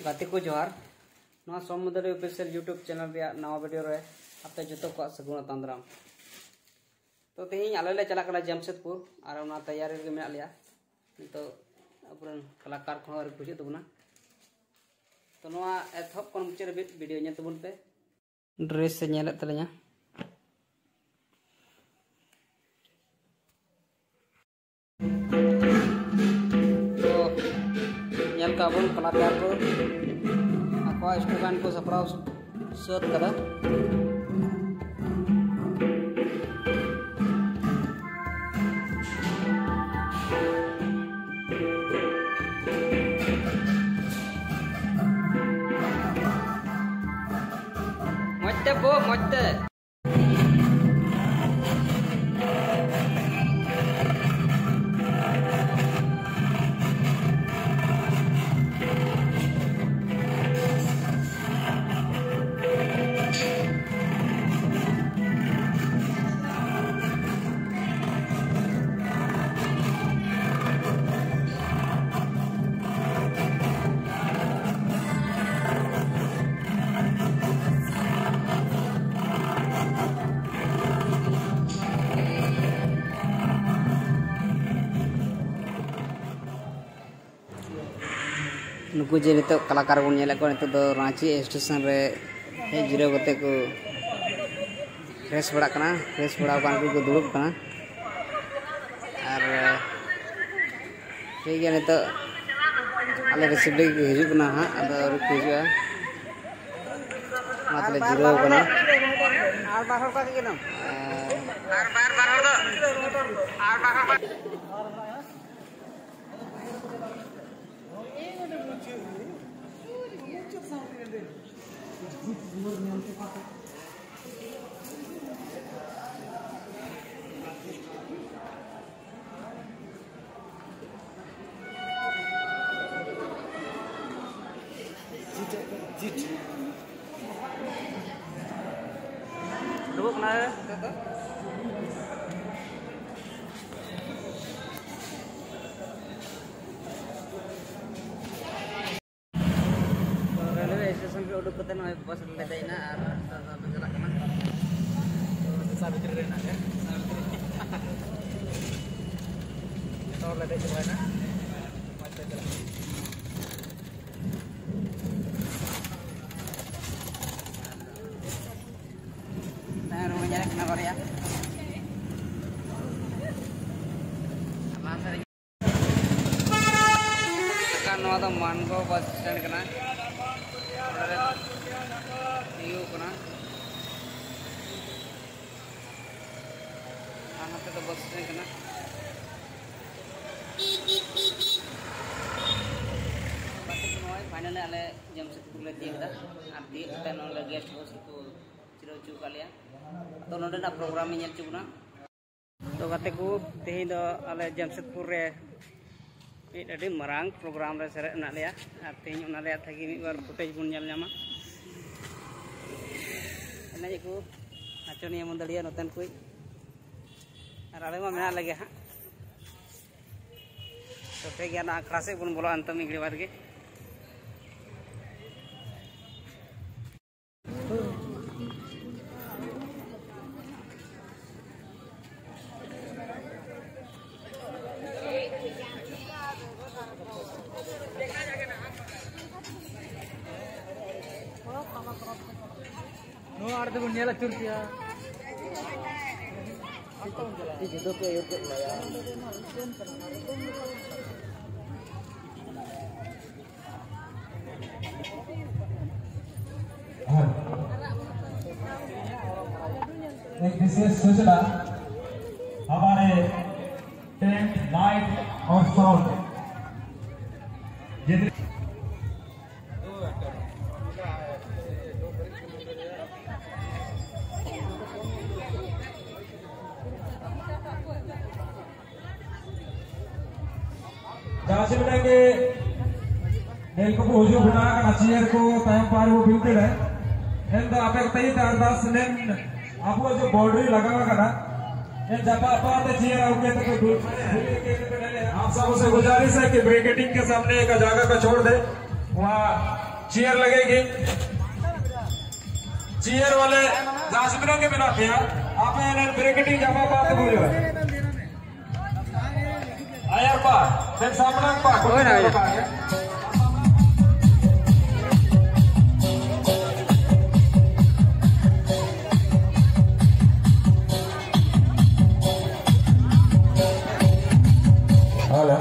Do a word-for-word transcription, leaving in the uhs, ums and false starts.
ᱜᱟᱛᱮ ᱠᱚ ᱡᱚᱦᱟᱨ᱾ ᱱᱚᱣᱟ ᱥᱳᱢ ᱢᱟᱹᱫᱟᱹᱲᱤ Official YouTube channel ᱨᱮᱭᱟᱜ ᱱᱟᱣᱟ video ᱨᱮ ᱟᱯᱮ ᱡᱚᱛᱚ ᱠᱚᱣᱟᱜ ᱥᱟᱹᱜᱩᱱ ᱟᱛᱟᱝ ᱫᱟᱨᱟᱢ᱾ ᱛᱚ ᱛᱮᱦᱮᱧ ᱟᱞᱮ ᱞᱮ ᱪᱟᱞᱟᱜ ᱠᱟᱱᱟ ᱡᱟᱢᱥᱮᱫᱽᱯᱩᱨ, ᱟᱨ ᱚᱱᱟ ᱛᱮᱭᱟᱨᱤ ᱨᱮᱜᱮ ᱢᱮᱱᱟᱜ ᱞᱮᱭᱟ᱾ ᱱᱤᱛᱚᱜ ᱟᱵᱚᱨᱮᱱ ᱠᱟᱞᱟᱠᱟᱨ ᱠᱚᱦᱚᱸ ᱟᱹᱣᱨᱤ ᱠᱚ ᱦᱤᱡᱩᱜ ᱛᱟᱵᱚᱱᱟ᱾ ᱛᱚ ᱱᱚᱣᱟ ᱮᱛᱚᱦᱚᱵ ᱠᱷᱚᱱ ᱢᱩᱪᱟᱹᱫ ᱫᱷᱟᱹᱵᱤᱡ video ᱧᱮᱞ ᱛᱟᱵᱚᱱ ᱯᱮ᱾ Dress ᱮ ᱧᱮᱞᱮᱫ ᱛᱟᱹᱞᱤᱧᱟ᱾ ᱛᱚ, ᱧᱮᱞ ᱠᱟᱜ ᱵᱚᱱ ᱠᱟᱞᱟᱠᱟᱨ ᱠᱚ ᱟᱠᱚᱣᱟᱜ slogan ᱠᱚ ᱥᱟᱯᱲᱟᱣ ᱥᱟᱹᱛ ᱠᱟᱫᱟ᱾ ᱢᱚᱡᱽ ᱛᱮ ᱵᱚ, ᱢᱚᱡᱽ ᱛᱮ᱾ ᱱᱩᱠᱩ ᱡᱮ ᱱᱤᱛᱚᱜ ᱠᱟᱞᱟᱠᱟᱨ ᱵᱚᱱ ᱧᱮᱞᱮᱫ ᱠᱚᱣᱟ, ᱱᱤᱛᱚᱜ ᱫᱚ ᱨᱟᱺᱪᱤ ᱥᱴᱮᱥᱚᱱ ᱨᱮ ᱦᱮᱡ ᱡᱤᱨᱟᱹᱣ ᱠᱟᱛᱮ ᱠᱚ fresh ᱵᱟᱲᱟᱜ ᱠᱟᱱᱟ᱾ Fresh ᱵᱟᱲᱟ ᱟᱠᱟᱱ ᱠᱚ ᱫᱩᱲᱩᱵ ᱠᱟᱱᱟ᱾ ᱟᱨ ᱴᱷᱤᱠ ᱜᱮᱭᱟ, ᱱᱤᱛᱚᱜ ᱟᱞᱮ receive ᱞᱟᱹᱜᱤᱫ ᱠᱚ ᱦᱤᱡᱩᱜ ᱠᱟᱱᱟ ᱦᱟᱸᱜ, ᱟᱫᱚ ᱟᱹᱣᱨᱤ ᱠᱚ ᱦᱤᱡᱩᱜᱼᱟ, ᱚᱱᱟ ᱛᱮᱞᱮ ᱡᱤᱨᱟᱹᱣ ᱠᱟᱱᱟ᱾ ᱟᱨ ᱵᱟᱨ ᱦᱚᱲ ᱠᱚ ᱦᱮᱡ ᱮᱱᱟ᱾ ᱟᱨ ᱵᱟᱨ ᱵᱟᱨ ᱦᱚᱲ ᱫᱚ, ᱟᱨ ᱵᱟᱨ ᱦᱚᱲ ᱠᱚ᱾ ᱩᱰᱩᱠᱚᱜ ᱠᱟᱱᱟ᱾ ᱩᱰᱩᱠ ᱠᱟᱛᱮ ᱱᱚᱜᱼᱚᱭ ᱵᱟᱥ ᱨᱮᱞᱮ ᱫᱮᱡ ᱮᱱᱟ ᱟᱨ ᱱᱤᱛᱚᱜ ᱫᱚ ᱪᱟᱞᱟᱜ ᱠᱟᱱᱟ᱾ ᱫᱤᱥᱟ ᱵᱷᱤᱛᱨᱤ ᱨᱮ ᱦᱮᱱᱟᱜ ᱞᱮᱭᱟ, ᱫᱤᱥᱟ ᱵᱷᱤᱛᱨᱤ᱾ ᱡᱚᱛᱚ ᱦᱚᱲ ᱞᱮ ᱫᱮᱡ ᱪᱟᱵᱟᱭᱮᱱᱟ᱾ ᱵᱟᱥ ᱛᱮ ᱪᱟᱞᱟᱜ ᱠᱟᱱᱟ᱾ ᱛᱟᱭᱚᱢ ᱨᱮ ᱧᱮᱞᱚᱜ ᱠᱟᱱᱟ ᱵᱟᱨᱭᱟ᱾ ᱱᱚᱣᱟ ᱫᱚ ᱢᱟᱱᱜᱚ ᱵᱟᱥ ᱥᱴᱮᱱᱰ ᱠᱟᱱᱟ᱾ ᱱᱚᱰᱮ ᱞᱮ ᱛᱤᱸᱜᱩ ᱠᱟᱱᱟ᱾ ᱟᱨ ᱱᱚᱛᱮ ᱫᱚ ᱵᱟᱥ ᱥᱴᱮᱱᱰ ᱠᱟᱱᱟ᱾ ᱜᱟᱛᱮ ᱠᱚ, ᱱᱚᱜᱼᱚᱭ ᱯᱷᱟᱭᱱᱟᱞᱤ ᱟᱞᱮ ᱡᱟᱢᱥᱮᱫᱽᱯᱩᱨ ᱞᱮ ᱛᱤᱭᱳᱜ ᱠᱮᱫᱟ᱾ ᱟᱨ ᱛᱤᱭᱳᱜ ᱠᱟᱛᱮ ᱱᱚᱰᱮ ᱜᱮᱥᱴ ᱦᱟᱣᱩᱥ ᱨᱮᱠᱚ ᱡᱤᱨᱟᱹᱣ ᱦᱚᱪᱚ ᱟᱠᱟᱫ ᱞᱮᱭᱟ᱾ ᱛᱚ, ᱱᱚᱰᱮᱱᱟᱜ ᱯᱨᱳᱜᱨᱟᱢ ᱤᱧ ᱧᱮᱞ ᱦᱚᱪᱚ ᱵᱚᱱᱟ᱾ ᱛᱚ ᱜᱟᱛᱮ ᱠᱚ, ᱛᱮᱦᱮᱧ ᱫᱚ ᱟᱞᱮ ᱡᱟᱢᱥᱮᱫᱽᱯᱩᱨ ᱨᱮ ᱢᱤᱫ ᱟᱹᱰᱤ ᱢᱟᱨᱟᱝ ᱯᱨᱳᱜᱨᱟᱢ ᱨᱮ ᱥᱮᱞᱮᱫ ᱢᱮᱱᱟᱜ ᱞᱮᱭᱟ᱾ ᱟᱨ ᱛᱮᱦᱮᱧ ᱚᱱᱟ ᱨᱮᱭᱟᱜ ᱛᱷᱟᱹᱜᱤ ᱢᱤᱫ ᱵᱟᱨ ᱯᱷᱩᱴᱮᱡᱽ ᱵᱚᱱ ᱧᱮᱞ ᱧᱟᱢᱟ᱾ ᱮᱱᱮᱡ ᱠᱚ, ᱱᱟᱪᱚᱱᱤᱭᱟᱹ ᱢᱟᱹᱫᱟᱹᱲᱤᱭᱟᱹ ᱱᱚᱛᱮᱱ ᱠᱚ, ᱟᱨ ᱟᱞᱮ ᱢᱟ ᱢᱮᱱᱟᱜ ᱞᱮᱜᱮ ᱦᱟᱸᱜ᱾ ᱛᱚ ᱴᱷᱤᱠ ᱜᱮᱭᱟ, ᱚᱱᱟ ᱟᱠᱷᱲᱟ ᱥᱮᱫ ᱵᱚᱱ ᱵᱚᱞᱚᱜᱼᱟ ᱱᱤᱛᱚᱜ ᱢᱤᱫ ᱜᱷᱟᱹᱲᱤ ᱵᱟᱫᱽ ᱜᱮ᱾ ᱱᱚᱣᱟ ᱟᱲᱮ ᱛᱮᱵᱚᱱ ᱧᱮᱞ ᱟᱹᱪᱩᱨ ᱠᱮᱭᱟ᱾ ᱡᱩᱫᱟᱹ ᱯᱮ ᱟᱹᱭᱩᱨ ᱠᱮᱫ ᱞᱮᱭᱟ᱾ एक विशेष सूचना, हमारे टेंट, लाइट और साउंड जितने ᱡᱟᱦᱟᱸ ᱪᱮ ᱢᱮᱱᱟᱜ ᱜᱮ, ᱧᱮᱞ ᱠᱚᱠᱚ ᱦᱤᱡᱩᱜ ᱠᱟᱱᱟ, ᱚᱱᱟ ᱪᱮᱭᱟᱨ ᱠᱚ ᱛᱟᱭᱚᱢ ᱯᱟᱦᱟᱨ ᱵᱚ ᱵᱤᱞ ᱠᱮᱫᱟ᱾ ᱮᱱ ᱫᱚ ᱟᱯᱮ ᱠᱚ ᱛᱟᱭᱤ ᱛᱮ ᱟᱨᱫᱟᱥ ᱞᱮᱱ, ᱟᱵᱚᱣᱟᱜ ᱡᱮ ᱵᱟᱣᱩᱱᱰᱟᱨᱤ ᱞᱟᱜᱟᱣ ᱟᱠᱟᱱᱟ, ᱮᱱ ᱡᱟᱯᱟ ᱟᱯᱟ ᱛᱮ ᱪᱮᱭᱟᱨ ᱟᱹᱜᱩ ᱠᱟᱛᱮ ᱠᱚ ᱫᱩᱲᱩᱵ᱾ आप सबों से गुजारिश है कि बैरिकेडिंग के सामने एक जगह का छोड़ दे। वहाँ ᱪᱤᱭᱟᱨ ᱞᱟᱹᱜᱤᱫ ᱜᱮ᱾ ᱪᱤᱭᱟᱨ ᱵᱟᱞᱮ ᱡᱟᱦᱟᱸ ᱥᱩᱵᱤᱫᱷᱟ ᱜᱮ ᱢᱮᱱᱟᱜ ᱯᱮᱭᱟ, ᱟᱯᱮ ᱮᱱᱮ ᱵᱨᱮᱠᱮᱴᱤᱝ ᱡᱟᱢᱟ ᱯᱟᱛ ᱵᱚᱞᱮ᱾ ᱟᱭᱟᱨ ᱯᱟ, ᱥᱮ ᱥᱟᱢᱱᱟ ᱯᱟ, ᱦᱳᱭ, ᱦᱳᱭ᱾ ᱦᱮᱞᱳ᱾